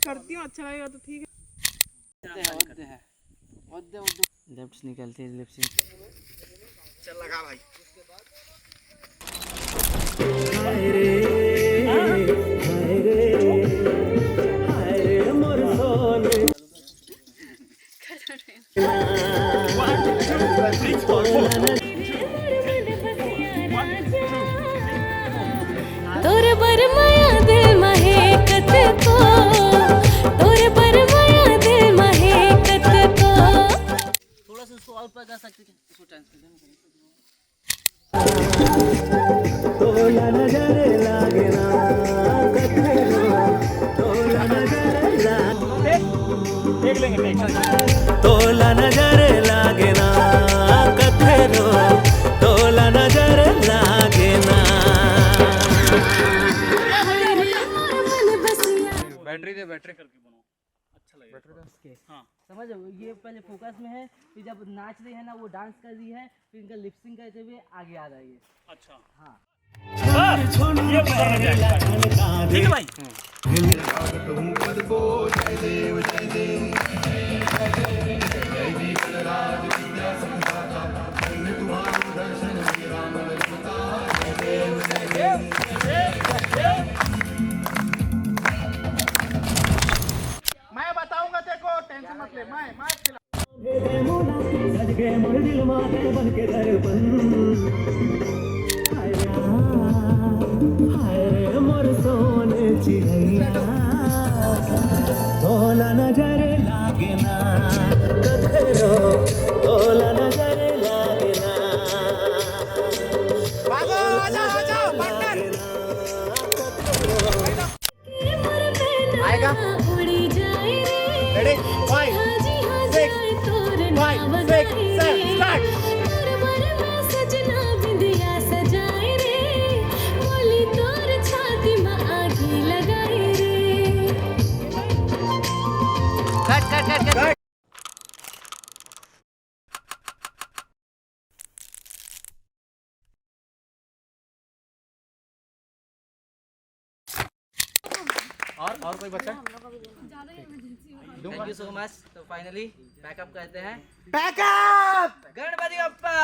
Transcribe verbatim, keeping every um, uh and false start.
करती हूँ, अच्छा लगेगा तो ठीक है। लेफ्ट निकलती है, लिप सिंक। चल लगा भाई। तोर बर मया दिल महे कतको, तोर बर मया दिल महे कतको। थोड़ा सा उसको और ऊपर कर सकते थे, उसको ट्रांसपेरेंट करें। तोला नजर लागे ना कथेरो, तोला नजर लागे। देख लेंगे, देख लेंगे। तोला नजर लागे ना कथेरो, तोला नजर लागे ना। बैटरी दे, बैटरी। अच्छा लगेगा। हाँ। समझ रहे हो, ये पहले फोकस में है, फिर जब नाच रही है ना, वो डांस कर रही है, फिर इनका लिपसिंग करते हुए आगे आ रहा है ये। अच्छा। हाँ। हाँ, ये पता लग जाएगा। ठीक है भाई। मैं बताऊंगा, देखो टेंशन मत ले, मैं मैं खिला सज गए मोर दिल माते बन के दर्पण। हाय रा, हाय रे मोर सोन चिड़ैया, तोला नजर लागे ना कथरो, तोला नजर लागे ना। भागो, आ जाओ, आ जाओ, पार्टनर। आएगा। Ready? Five, six, five, six, seven, start. Cut, cut, cut, cut. और और कोई बचा? Thank you so much। तो फाइनली पैकअप करते हैं। Pack up। गणपति बप्पा।